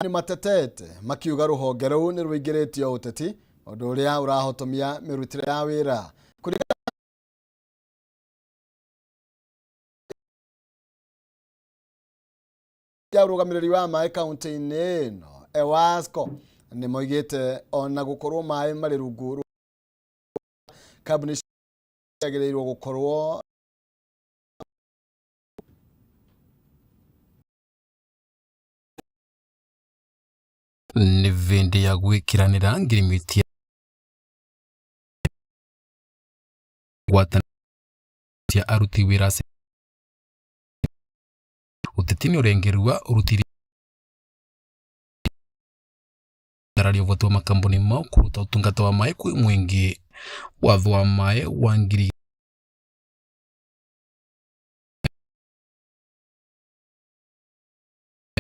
Nĩ matetete makiuga rũhonge rũu nĩ rũingĩrĩtio ũteti, ũndũ ũrĩa ũrahotomia mĩrutĩre ya wĩra. Kũringana ya ũrũgamĩrĩri wa maĩ kaunti-inĩ ĩno EWASCO nĩ moigĩte ona gũkorwo maĩ marĩ rungu rwa kambuni ciagĩrĩirwo gũkorwo. Nĩ vĩndĩ ya gwĩkĩranĩra ngirimiti ngwatanĩro cia aruti wĩra ũteti nĩ ũrengerua ũrutiri gararia ũhoti wa makambuni mau kũruta ũtungata wa maĩ kwĩ mũingĩ. Watho wa maĩ wa ngiri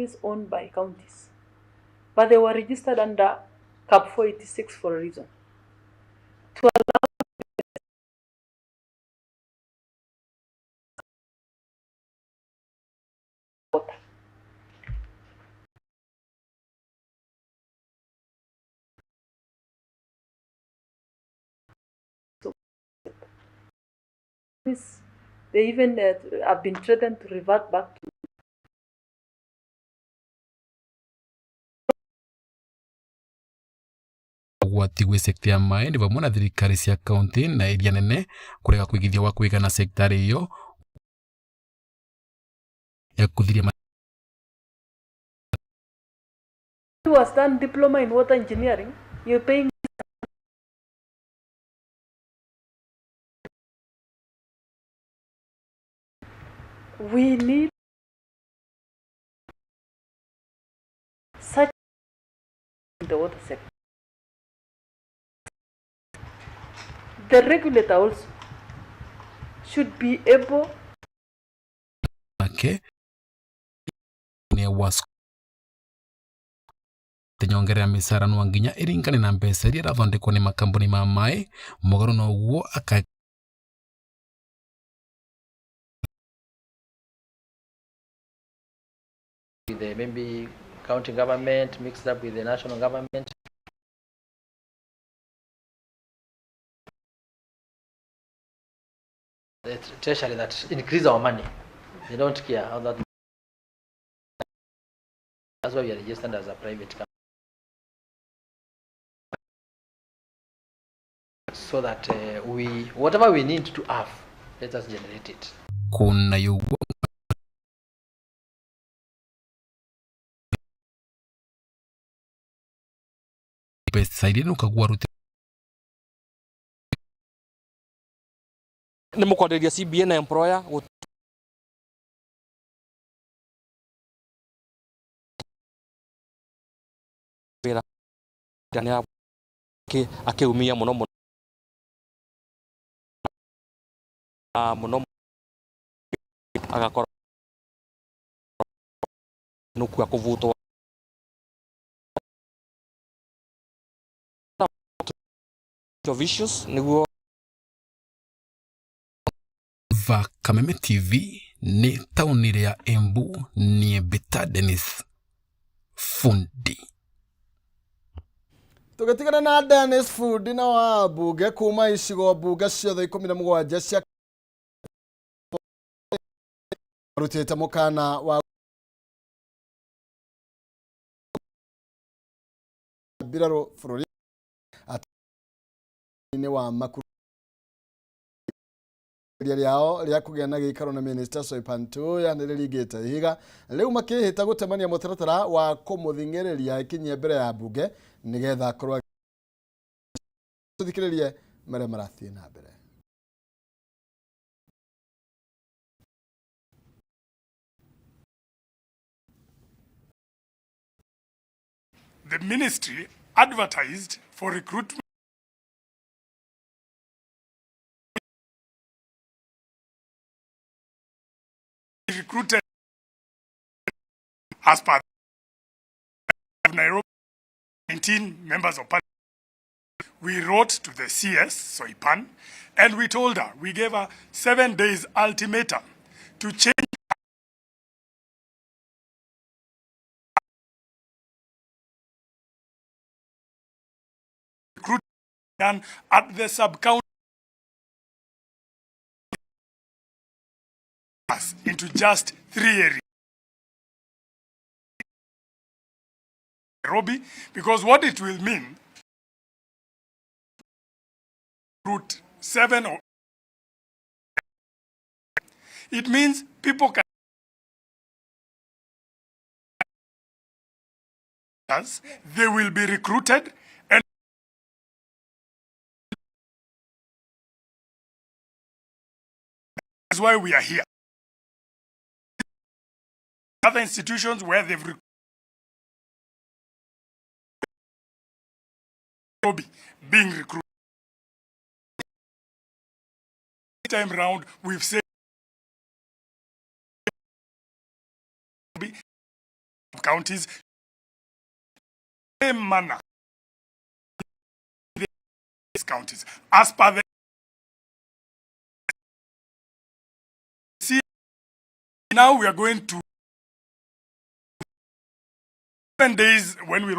is owned by counties, but they were registered under CAP 486 for a reason. To allow water. So, they even have been threatened to revert back to Ũgwati gwĩ sekta ya maĩ nĩ vamwe na thirikari cia kaunti na iria nene kũrega kũigithia gwa kũigana sekta ĩyo ya kũthiria. Who has done diploma in water engineering, you're paying. We need such in the water sector. The regulator also should be able Ake nĩ EWASCO nyongerera mĩcara no nginya ĩringane na mbeca iria irathondekwo nĩ makambuni ma maĩ mũgarũ na ũguo aka. With the maybe county government mixed up with the national government. The treasury that increase our money. They don't care how that. That's why we are registered as a private company. So that we, whatever we need to have, let us generate it. Kuna yuguo mbeca iria nukagua rute. Nĩ mũkwarĩria CBA na employer wĩra nĩ akĩumia mũno mũno mũno agakorwo nukua kũbutwo vicious nĩguo. Va Kameme TV nĩ taũni ya Embu niĩ Mbita Dennis Fundi. Tũgĩtigana na Dennis Fundi na wa mbunge kuma icigo mbunge ciothe 17 cia rutĩte mũkana wa mbirarũ bũrũri atĩ wa makuru rĩao rĩa kũgĩa na gĩikaro na Minister Soipan Tuya nĩ rĩringĩte ihiga rĩu makĩhĩta gũtemania mũtaratara wa kũmũthing'ĩrĩria ĩkinyie mbere ya mbunge nĩgetha akorwo tũthikĩrĩrie marĩa marathiĩ na mbere. The ministry advertised for recruitment recruited as per Nairobi 19 members of parliament. We wrote to the CS, Soipan, and we told her, we gave her 7 days ultimatum to change Done at the sub-county into just 3 areas. Nairobi, because what it will mean, route 7 or it means people can, they will be recruited and that's why we are here. Other institutions where they've being recruited. Time round, we've said counties same manner counties as per the see now we are going to 7 days when we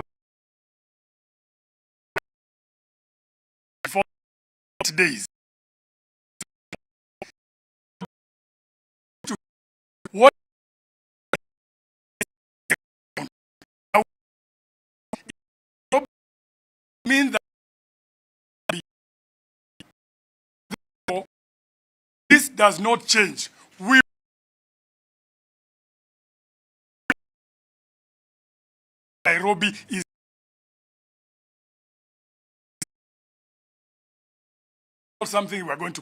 4 days to what mean that this does not change. We Nairobi is something we are going to,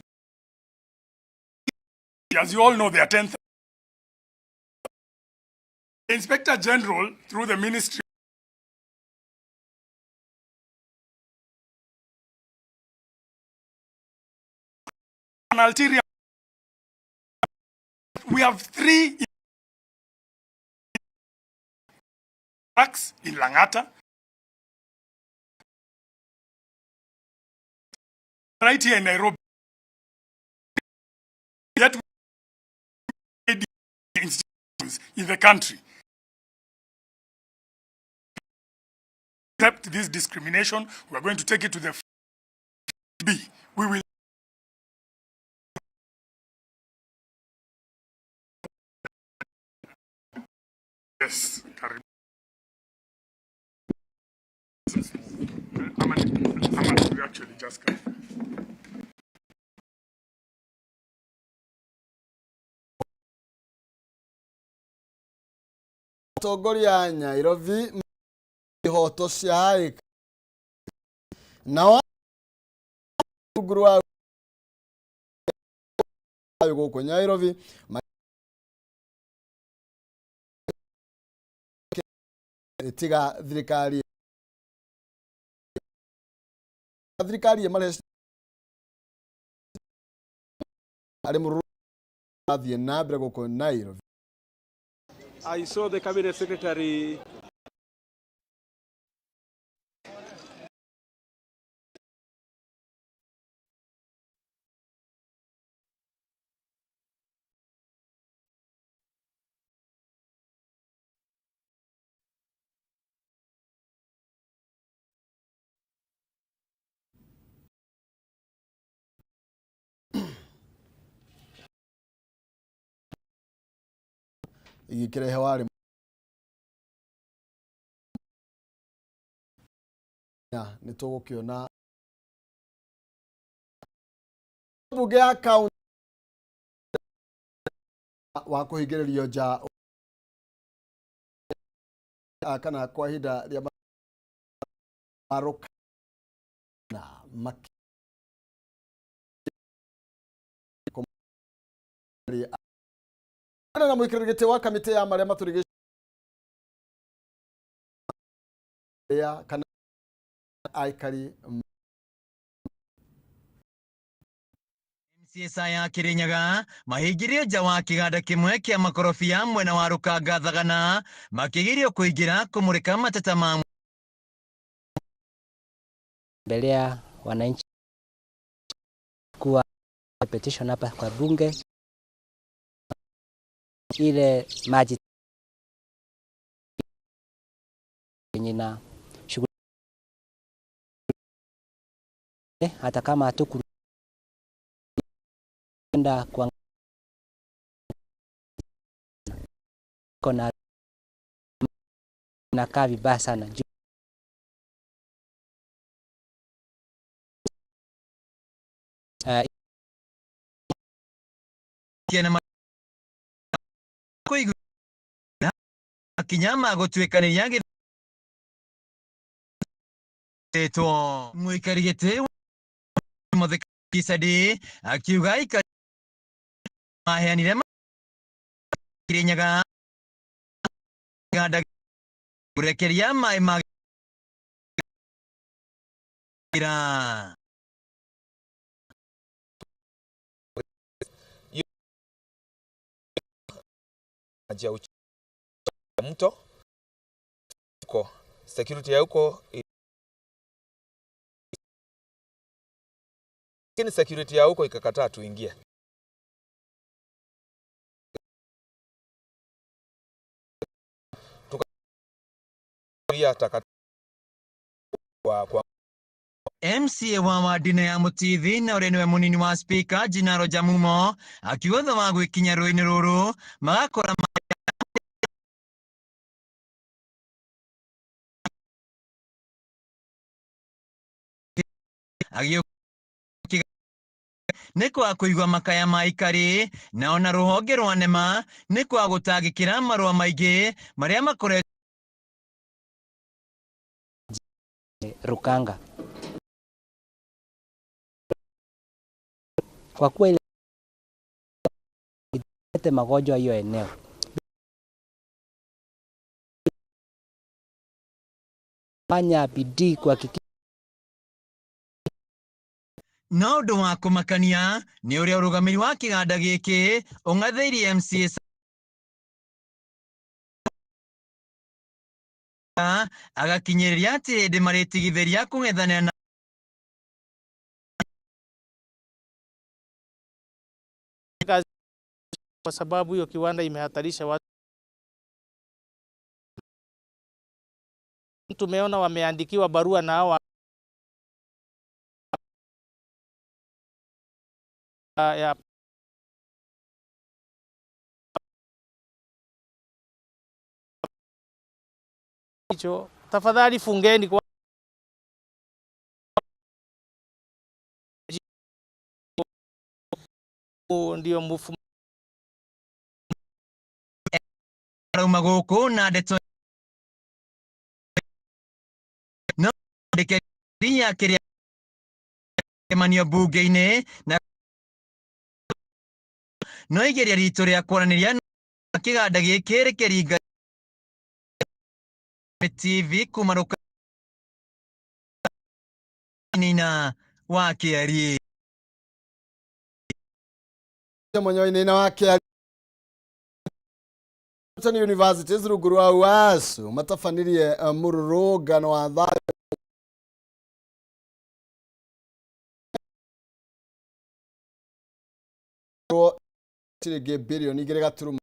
as you all know, there are 10,000. Inspector General through the ministry an ulterior. We have 3 tracks in Langata, right here in Nairobi. Yet institutions in the country accept this discrimination. We are going to take it to the B. We will yes, I'm actually just come. Atongoria a Nairobi ihoto cia nao rungu rwa gũkũ Nairobi tiga thirikari ĩmarehe arĩ mũrũrũ athiĩ na mbere gũkũ Nairobi. I saw the cabinet secretary igĩkĩrehe warĩ nĩ tũgũkĩona mbunge ya kaunti wa kũhingĩrĩrio nja kana kwa ihinda rĩa na na mwikiriri gĩtĩ wa kamĩtĩ ya marĩa matũrigicĩirie kana aikari MCSI ya Kirinyaga mahingirio nja wa kiganda kimwe kia makorobia mwena wa Rukanga Thagana makigirio kuingira kumurika mateta ma mbelea wananchi kuwa petition hapa kwa bunge ile maji yenye na shughuli Hata kama hatukuenda kwa na nakaa vibaya sana. Makinya ma gũtuĩkanĩria gĩtwo mũikari gĩtĩ Muthika Kisadi akiuga aikari maheanire Kirinyaga kĩganda kũrekeria maĩ ma mto huko security ya huko, lakini security ya huko ikakataa tuingie. Tukaia taka kwa MCA wa wandina ya Mutithi na ũrĩa nĩwe mũnini wa speaker Jinaro Jamumo akiuga thutha wa gwĩkinya rũĩ-inĩ rũrũ magakora nĩ kwaga kũigua makaya ma aikari na ona rũhonge rwa NEMA nĩ kwaga gũtangĩkĩra marũa maingĩ marĩa makoretwo Rukanga. Kwa kuwa ile magonjwa hiyo eneo fanya bidii kuhakikisha no ũndũ wa kũmakania nĩ ũrĩa ũrũgamĩrĩri wa kĩganda gĩkĩ ũng'athĩirie MCA agakinyĩrĩria atĩ hĩndĩ marĩtigithĩria kũng'ethanĩra na kwa sababu hiyo kiwanda imehatarisha watu. Tumeona wameandikiwa barua na hawa ya hicho, tafadhali fungeni kwa ndio mfumo arauma gũkũ na ndeto no ndĩke kĩrĩa kĩmanio mbunge-inĩ na no igeria ritũ rĩa kwaranĩria na kĩganda gĩkĩ rĩkĩringa TV kuma Rũka-inĩ wa Kĩari. Mũnyoini wa Kĩari Universities rungu rwa UASU matabanirie mũrũrũngano wa thayũ ciringi bilioni igĩrĩ gaturumo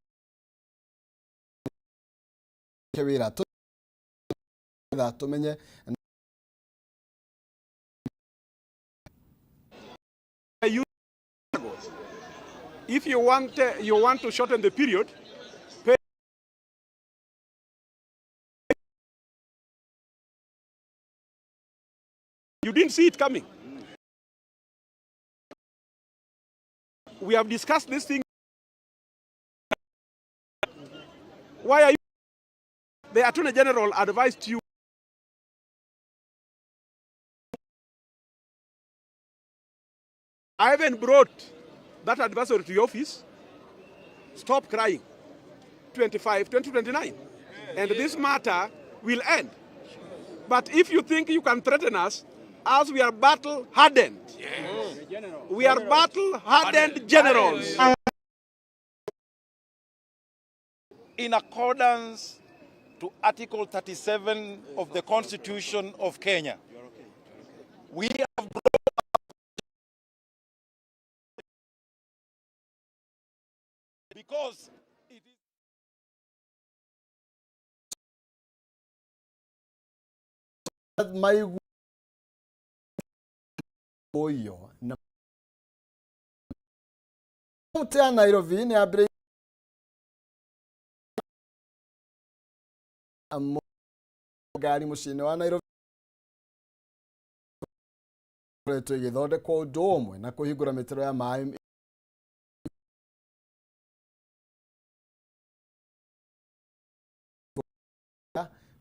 wĩra tumenye. If you want to shorten the period, pay. You didn't see it coming. We have discussed this thing. Why are you? The Attorney General advised you. I haven't brought that advisory to your office. Stop crying. 25, 2029. And this matter will end. But if you think you can threaten us, as we are battle-hardened, yes. We are battle-hardened generals. In accordance to Article 37 of the Constitution of Kenya, we have brought because it is my Ũyũ na kaunti ya Nairobi nĩ yambĩrĩirie ngari mũciĩ-inĩ wa Nairobi ĩkoretwo ĩgĩthondekwo ũndũ ũmwe na kũhingũra mĩtaro ya maĩ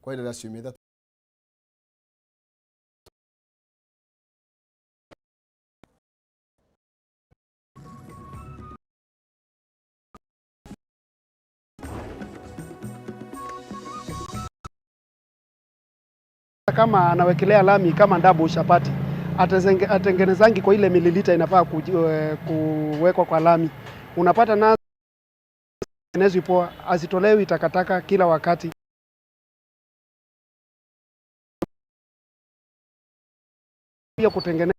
kwa ihinda rĩa ciumia 3. Kama anawekelea lami kama ndabu chapati atengenezangi kwa ile mililita inafaa kuwekwa kwa lami, unapata nazo poa, azitolewi takataka kila wakati. Pia kutengeneza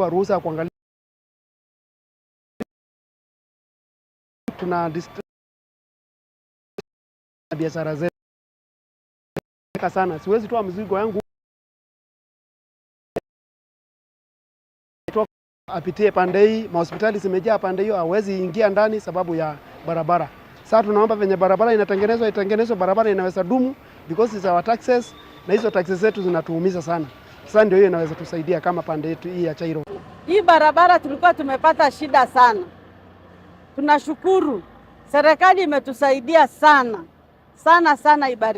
ruhusa ya kuangalia tuna biashara zetu sana, siwezi toa mzigo yangu apitie pande hii, mahospitali zimejaa pande hiyo, hawezi ingia ndani sababu ya barabara. Sasa tunaomba venye barabara inatengenezwa itengenezwe barabara inaweza dumu because it's our taxes, na hizo taxes zetu zinatuumiza sana. Sasa ndio hiyo inaweza tusaidia kama pande yetu hii ya Chairo. Hii barabara tulikuwa tumepata shida sana. Tunashukuru serikali imetusaidia sana sana sana, ibariki.